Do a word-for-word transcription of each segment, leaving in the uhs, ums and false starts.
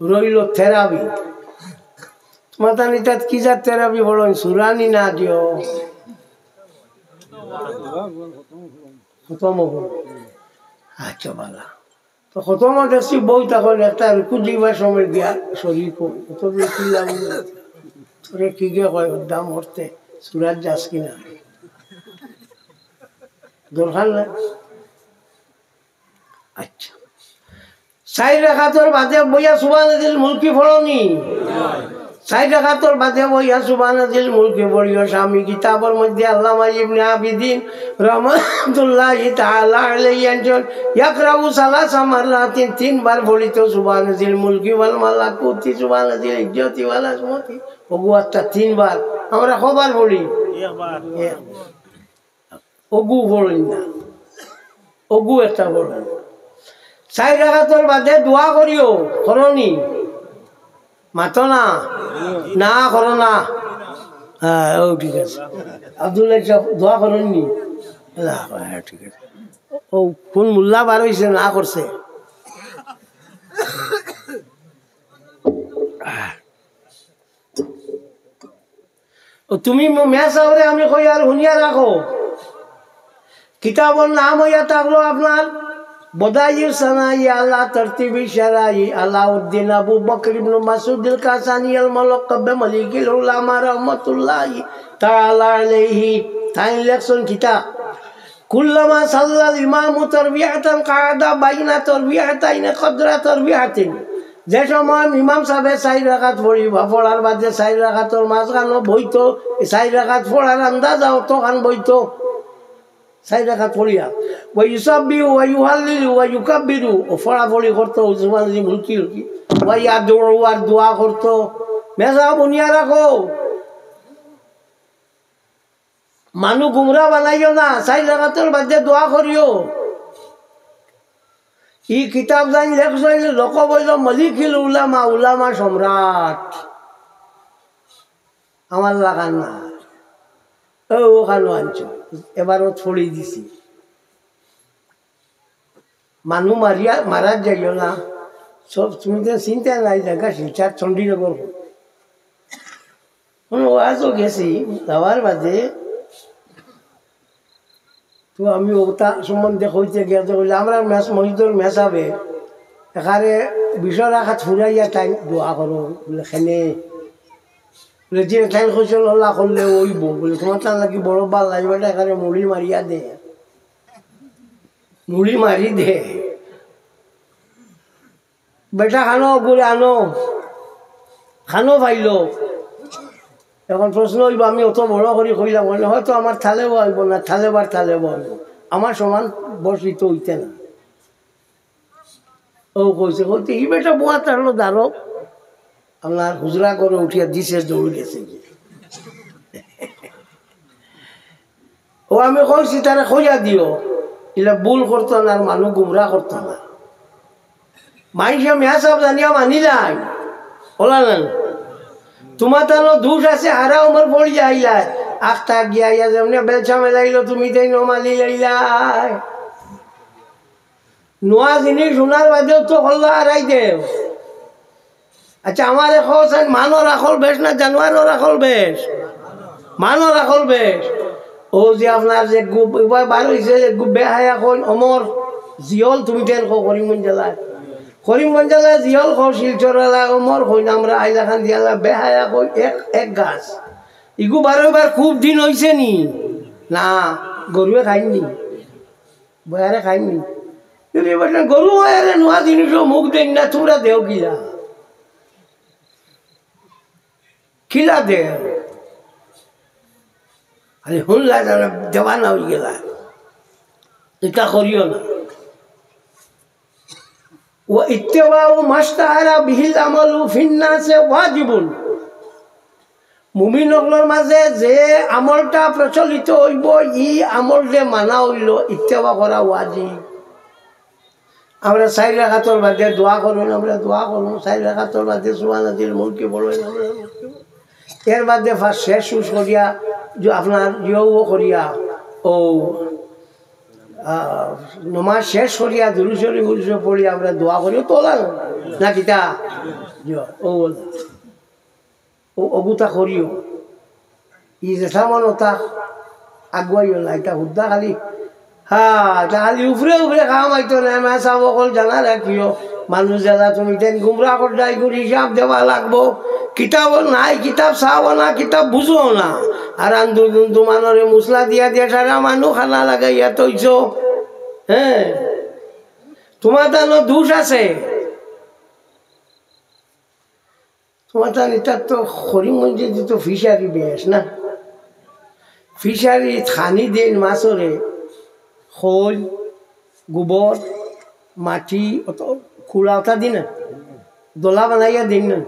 রইল তেরাবি। মাতানি তাত কি জাত তেরাবি পড়ইন? সুরানি না দিও? খতম হবো। আচ্ছা, বালা। তো খতম দেখছি বউ তখন একটা রুকু দিবার সময় দিয়া শরীর কই। অত বেশি লাগবে। তোরে কি গে কয়, ওর দাম হরতে। সুরাত যাস কি না? দরকার নাই। আচ্ছা। চাইর রাকাতর বাদে বইয়া সুবহানাজিল মুলকি পড়নি? চাইর রাকাতর বাদে বইয়া সুবহানাজিল মুলকি পড়িও। শামী কিতাবর মধ্যে আল্লামা ইবনে আবিদিন রহমাতুল্লাহি তাআলা আলাইহি আনছইন, ইয়াকরাউ সালাসা মাররাতিন, তিনবার পড়িত সুবহানাজিল মুলকি ওয়াল মালাকুতি, সুবহানাজিল ইজ্জতি ওয়াল আজমতি। ওগু আত্তা তিনবার। আমরা কবার পড়ি? একবার। এক। অগু পড়ইন না, অগু একটা পড়ইন। চাইর রাকাতর বাদে দোয়া করিও, করনি? মাতো না, না করো না। হ্যাঁ, ও ঠিক আছে। আব্দুল্লাহ সাহেব দোয়া করইননি? না, হ্যাঁ, ঠিক আছে। ও কোন মোল্লা বার হইছে, না করছে? ও তুমি ম-, মেসাবরে আমি কই আর হুনিয়া রাখো। কিতাবর নাম হইয়া থাকলো আপনার বদাইউ সানাই আলা তরতিবি শারাই আলাউদ্দিন আবু বকর ইবনে মাসুদ আল কাসানি আল মুলাক্কাব মালিকুল উলামা রহমাতুল্লাহি তাআলা আলাইহি। তাইন লেখছইন কিতা? কুল্লামা সাল্লাল ইমামু তারবিয়াতান কাআদা বাইনা তারবিয়াতাইন কদরা তারবিয়াতিন। যে সময় ইমাম সাহেবে চাইর রাকাত পড়িবা, পড়ার বাদে চাইর রাকাতর মাঝখানো বইতো, চাইর রাকাত পড়ার আন্দাজ অতখান বইতো, চাইর রাকাত পড়িয়া। ওয়া ইউসাব্বিহু ওয়া ইউহাল্লিলু ওয়া ইউকাব্বিরু, ও পড়াপড়ি করতো, সুবহানাল্লাহি মুলকি মুলকি। ওয়া ইয়াদউ, আর দোয়া করতো। মেসাব হুনিয়া রাখো। মানু গুমরা বানাইও না, চাইর রাকাতর বাদে দোয়া করিও। ই কিতাব যাইন লেখছইন, লকব অইলো মালিকুল উলামা, উলামা সম্রাট। আমার লাখান না। ও, ওখানো আনছো, এবারও ছড়ি দিছি। মানু মারিয়া, মারাত যাইও না। সব তুমি তো চিন্তা নাই, জাগা শিলচর চণ্ডীনগর। কোনো ওয়াজও গেছি, যাওয়ার বাদে তো আমি ওটা সম্বন্ধে কইতে গিয়া তো কইলে, আমরা মেস-, মসজিদর মেসাবে এখানে বিশ রাকাত ফুরাইয়া তাই দোয়া করো, বলে, "কেনে?" বলে, "যে তাই কইছইন, আল্লাহ করলে অইবো।" বলে, "তোমার তার নাকি বড় বাল লাগবে, এটা এখানে মুড়ি মারিয়া দে, মুড়ি মারি দে।" বেটা খানো ঘুরে আনো, খানো পাইলো। এখন প্রশ্ন অইবো, আমি অত বড় করি কইলাম, বলে, "হয়তো আমার থালেও আইবো না, থালেবার থালেও আইবো, আমার সমান বয়সী তো অইতে না।" ও কইছে, কইতে, "ই বেটা বুয়া তারলো দাঁড়ো, আপনার হুজরা করে উঠিয়া দিছে, দৌড় গেছে গিয়া।" ও আমি কইছি, "তারে কইয়া দিও, ইলা ভুল করতো না, আর মানু গুমরা করতো না।" মাইনষে মেসাব জানিয়া মানিলাই, ওলা না। তোমার তানো দোষ আছে, হারা উমর পড়িয়া আইলাই। আখতা গিয়া আইয়া যেমনে বেলচা মেলাইলো, তুমি তাই নমালি লাইলাই। নোয়া জিনিস হুনার বাদেও তো হল্লা হারাই দেও। আচ্ছা, আমারে কওছাইন, মানর আকল বেশ না জানোয়ারর আকল বেশ? মানর আকল বেশ। ও যে আপনার যে গু-, উবায় বার হইছে, যে গু-, বেহায়া কইন, অমর, জিয়ল তুমি তেন কও করিমগঞ্জ জেলায়। করিমগঞ্জ জেলায় জিয়ল কও, শিলচর এলায় অমর কইন, আমরা আইলাখান দিয়ালা বেহায়া কই এক, এক গাছ। ইগু বারো বার খুব দিন হইছে নি? না, গরুয়ে খাইনি। বয়ারে খাইনি। যদি বলেন, "গরু বয়ারে নোয়া জিনিসও মুখ দেন না, তোমরা দেও কিলা? কিলা দেও?" আরে হুনলা যারা দেওয়ানা হয়ে গেলা, এটা করিও না। "ওয়া ইত্তেবাউ মাশতাহারা বিহিল আমালু ফিন্নাসে ওয়াজিবুন।" মুমিন অকলর মাঝে যে আমলটা প্রচলিত হইব, ই আমলরে মানা হইল, ইত্তেবা করা ওয়াজিব। আমরা চাইর রাকাতর বাদে দোয়া করুন, আমরা দোয়া করুন, চাইর রাকাতর বাদে সুবহানাজিল মুলকি পড়ুন, আমরা মুলকি পড়ুন। এর বাদে ফার্স্ট শেষ হুশ করিয়া, যে আপনার ইয়েও করিয়া, ও, আহ, নমাজ শেষ করিয়া দুরূদ শরীফ উরূদ শরীফ পড়িয়া আমরা দোয়া করি, ও তো ওলা না। না কিতা? জি, ও বলে। ও অগুতা করিও। ই যে সামান ওতা আগুয়াইও না, ইতা হুদ্দা খালি। হ্যাঁ, ইতা খালি উপরে উপরে কাম আইতো না, মেসাব অকল জানা রাখিও। মানুষ যারা তুমি তেন গুমরা করডাই করি হিসাব দেওয়া লাগবো। কিতাবও নাই, কিতাব চাও না, কিতাব বুঝো না। আর আন্দোলন তোমারে মুসলা দিয়া দিয়া সারা মানু খানা লাগাইয়া তৈছো। হ্যাঁ, তোমার তানো দোষ আছে। তোমার তান ইতার তো করিমগঞ্জে দিত ফিশারি বেশ না? ফিশারি খানি দেন মাছরে, খোল, গোবর, মাটি, অত কুড়া অতা দিন না, দলা বানাইয়া দিন না।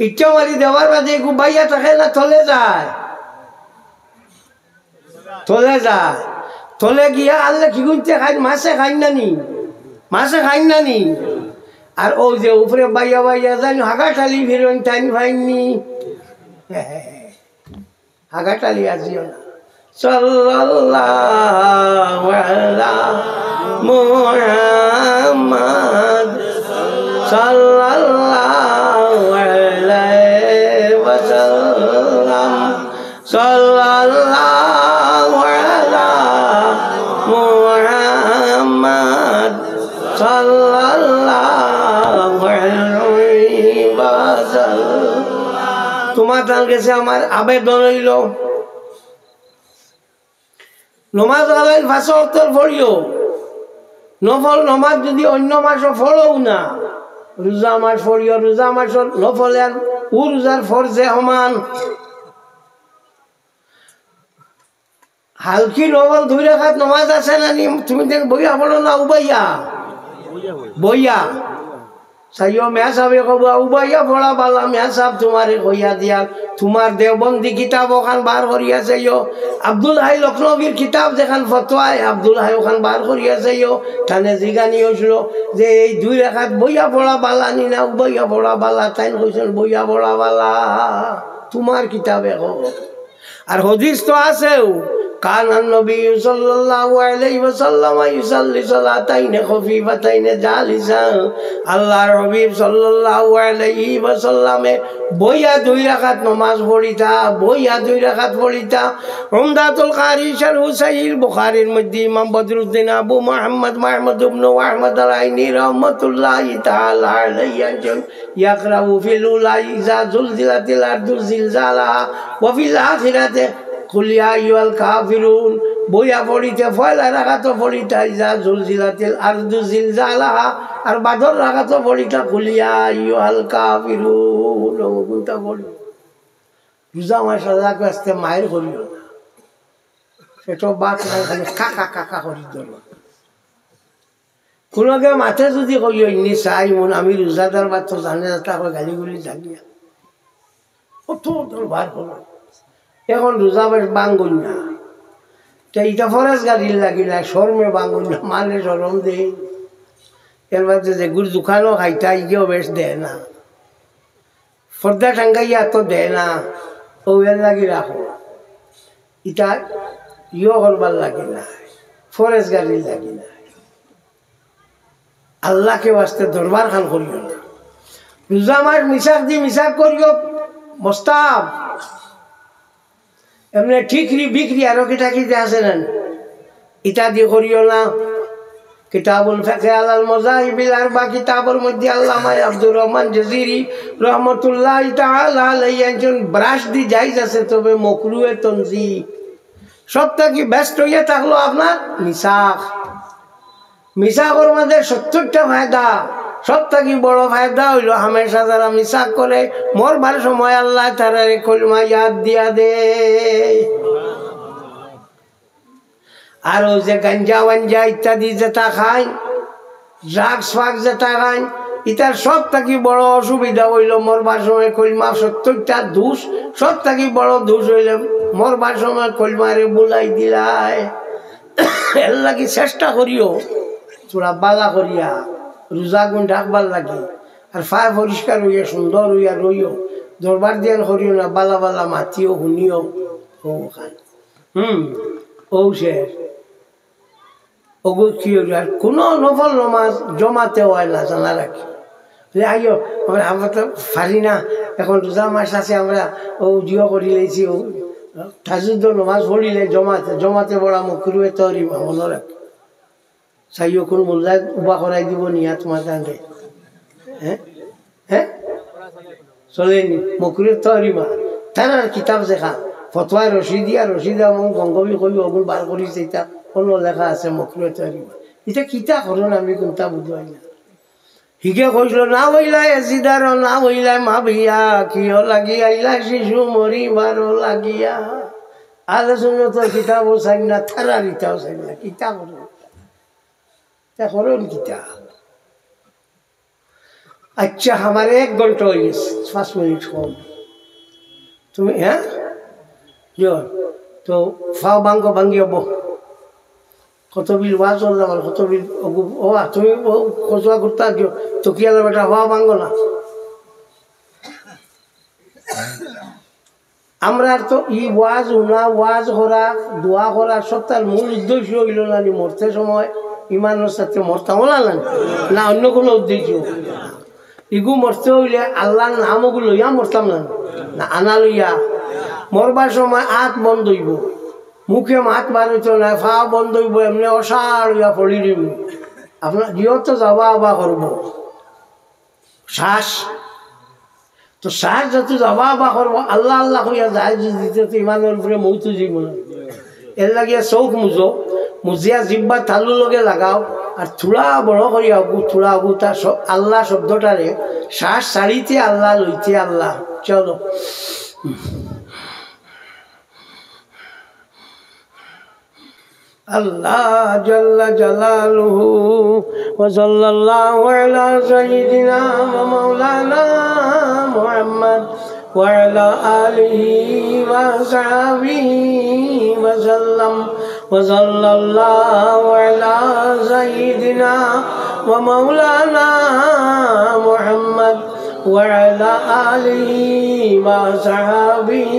ইটা মারি দেওয়ার বাদে এগু বাইয়া থাকে না, তলে যায়। তলে যায়। তলে গিয়া আল্লাহ কি গুনতে খাইন, মাছে খাইন না নি? মাছে খাইন না নি? আর ও যে উপরে বাইয়া বাইয়া যাইন, হাগাটালি ফিরন টাইম পাইননি। হাগাটালি আজিও না। সাল্লাল্লাহু আলা মুহাম্মদ, সাল্লাল্লাহু আলাইহি ওয়াসাল্লাম। সাল্লাল্লাহু আলা মুহাম্মদ, সাল্লাল্লাহু আলাইহি ওয়াসাল্লাম। তোমার তার কাছে আমার আবেদন হইল, নমাজ আলাই পাঁচ ওয়াক্তর পড়িও, নফল নমাজ যদি অন্য মাসও পড়ো না, রোজা মাস পড়িও, রোজা মাসর নফল আর ও রোজার ফরজে সমান। হালকি নফল দুই রাকাত নমাজ আছে না নি? তুমি দেখ বইয়া পড়ো না উবাইয়া? বইয়া। চাইও মেয়া সাবে কব, উবাইয়া পড়া বালা মেয়া সাব তোমারে কইয়া দিয়ার। তোমার দেওবন্দি কিতাব ওখান বার করিয়া চাইও। আব্দুল হাই লখনবীর কিতাব যেখান ফতোয়ায়, আব্দুল হাই ওখান বার করিয়া চাইও। তানে জিগানি হইছিল যে এই দুই রাকাত বইয়া পড়া বালা নি না উবাইয়া পড়া বালা? তাইন কইছেন বইয়া পড়া বালা। তোমার কিতাবে কব। আর হাদিস তো আছেও, কানান নবী সাল্লাল্লাহু আলাইহি ওয়াসাল্লাম ইউসাল্লি সালাতাইন খাফিফাতাইন জালিসা। আল্লাহর হাবিব সাল্লাল্লাহু আলাইহি ওয়াসাল্লামে বইয়া দুই রাকাত নামাজ পড়িতা, বইয়া দুই রাকাত পড়িতা। উমদাতুল কারি শারহু সহিহ বুখারীর মধ্যে ইমাম বদরুদ্দিন আবু মুহাম্মদ মাহমুদ ইবনে আহমদ আল আইনি রহমাতুল্লাহি তাআলা আলাইহি একজন ইয়াকরাউ ফিল উলা ইযা জুলজিলাতিল আরদু জিলজালাহা ওয়া ফিল আখিরাতি কুল ইয়া আইয়ুহাল কাফিরুন। বইয়া পড়িতা, পয়লা রাকাতো পড়িতা ইযা জুলজিলাতিল আরদু জিলজালাহা, আর বাদর রাকাতো পড়িতা কুল ইয়া আইয়ুহাল কাফিরুন। ও গুনতা পড়ি। রোজা মাস আল্লাহকে আস্তে মাইর করিও না। পেটো বাত নাই, খালি কাকা কাকা করি ধরো। কোনোকে মাতে যদি কইও, "ইন্নি সাইমুন, আমি রোজাদার", বা তো জানে যাতে আবার গালিগুলি জানিয়া। কত দরবার হলো। এখন রোজা বেশ বাঙ্গুন না। তো ইটা ফরেজ গাড়ির লাগি না, শরমে বাঙ্গুন না, মানে শরম দেই। এর বাদে যে গুড় দোকানও খাইতা, ইগেও বেশ দেয় না। পর্দা টাঙ্গাইয়া তো দেয় না, ও এর লাগি রাখো। ইটা ইয়ো করবার লাগি না, ফরেজ গাড়ির লাগি না। আল্লাহকে ওয়াস্তে দরবার খান করিও না। রোজা মাস মিসাক দি মিসাক করিও, মোস্তাব। এমনি ঠিকরি বিক্রি আরো কিতা কিতা আছে না, ইটা দি করিও না। কিতাবুল ফিকহি আলাল মাযাহিবিল আরবা কিতাবর মধ্যে আল্লামা আব্দুর রহমান জাজিরি রহমতুল্লাহি তাআলা আলাইহি একজন ব্রাশ দি জায়েজ আছে, তবে মকরুহে তনজিহ। সব থাকি বেস্ট হইয়া থাকলো আপনার মিসাক। মিসাকর মাঝে সত্তরটা ফায়দা, সব থাকি বড় ফায়দা হইলো হামেশা যারা মিসাক করে, মরবার সময় আল্লাহ তারারে কলমা ইয়াদ দিয়া দে। আর ও যে গাঞ্জা ওয়াঞ্জা ইত্যাদি যেটা খায়, ড্রাগস ফাগস যেটা খায়, ইটার সব থাকি বড় অসুবিধা হইলো মরবার সময় কলমা, সত্তরটা দোষ, সব থাকি বড় দোষ হইলে মরবার সময় কলমারে বুলাই দিলায়। এর লাগি চেষ্টা করিও, তোরা বালা করিয়া রোজা গুণ রাখবার লাগি, আর ফায় পরিষ্কার হইয়া সুন্দর হইয়া রইও, দরবার দিয়ান করিও না, বালা বালা মাতিও, শুনিও। ও খান, হুম, ও শেষ। ওগো কি হইল? আর কোনো নফল নমাজ জমাতে হয় না, জানা রাখি। যে আইও, আমরা, আমরা তো পারি না, এখন রোজা মাস আছে, আমরা ও জিও করি লইছি, ও তাহাজ্জুদ নমাজ পড়িলে জমাতে, জমাতে পড়া মকরুহে তহরিমা, মনো রাখ। চাইও কোন মোল্লায় উবা করাই দিব নিয়া তোমার দাঁড়ে। হ্যাঁ? হ্যাঁ? চলেনি, মকরুহে তহরিমা। তারার কিতাব দেখা, ফতোয়ায়ে রশিদিয়া, রশিদ এবং গঙ্গবি কবি ওগুন বার করি, সেটা কোনো লেখা আছে মকরুহে তহরিমা। এটা কিতা করুন আমি কোনটা বুঝবাই না। হিগে কইছিল, "না হইলা এজিদার, না হইলা মাবিয়া, কিয় লাগি আইলা শিশু মরিবার লাগিয়া।" আহলে সুন্নতর কিতাবও চাই না, তারার ইটাও চাই না, কিতা করুন? তা করুন কিতা? আচ্ছা, আমার এক ঘন্টা হয়ে গেছে, পাঁচ মিনিট কম। তুমি, হ্যাঁ? জিও, তো ফাও ভাঙ্গো, ভাঙ্গিও বো। কত বিল ওয়াজ করলাম আর কত বিল অগু-, ও, আর তুমি ও খসুয়া করতে আর জিও, তো কি আলো বেটা, ফাও ভাঙ্গো না। আমরা তো ই ওয়াজ হুনা, ওয়াজ করা, দোয়া করা, সবটার মূল উদ্দেশ্য হইল না নি মরতে সময় ইমানের সাথে মরতাম না, না, না অন্য কোনো উদ্দেশ্য। ইগু মরতে হইলে আল্লাহর নাম ওগু লইয়া মরতাম না, না আনা লইয়া। মরবার সময় আত বন্ধ হইব, মুখে মাত বার হইতো না, ফা বন্ধ হইব, এমনি অসাড় হইয়া পড়ি রইব। আপনার জিও তো যাবা আবা করব। শ্বাস, তো শ্বাস যত যাবা আবা করব, আল্লাহ আল্লাহ কইয়া যায় যদি দিতে তো ইমানের উপরে মৌত জীবন। এর লাগিয়া চোখ মুজো, মুজিয়া জিব্বা তালু লগে লাগাও, আর থুড়া বড় করিয়া অগু, থুড়া অগু, তার স-, আল্লাহ শব্দটারে, শ্বাস ছাড়িতে আল্লাহ, লইতে আল্লাহ। চলো। আল্লাহ জাল্লা জালালুহু, ওয়া সাল্লাল্লাহু আলা সাইয়্যিদিনা ওয়া মাওলানা মুহাম্মদ ওয়া আলা আলিহি ওয়া সাহবিহি ওয়া সাল্লাম। وصلى الله على سيدنا ومولانا محمد وعلى آله وصحبه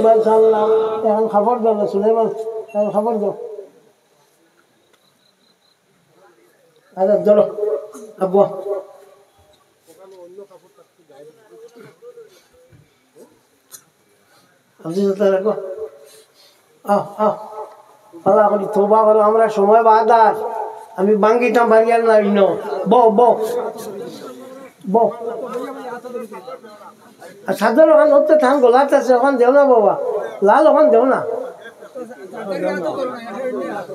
وسلم. এখন খবর দাও না, সুলাইমান, এখন খবর দাও। আচ্ছা, ধরো, আব্বু। আব্দুল সত্তার রাখো। আহ, আহ। আল্লাহ করি, তওবা করো, আমরা সময় বাদ আর আমি ভাঙ্গিতাম পারি আর না, ইনো। বও, বও। বও। আর সাদর ওখান ধরতে থান গোলাত আছে, ওখান দেও না বাবা। লাল ওখান দেও না।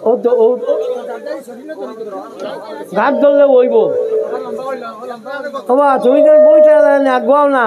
ও তো, ও, গাত ধরলে ওইব। বাবা, তুমি তো বইটা আগুয়াও না।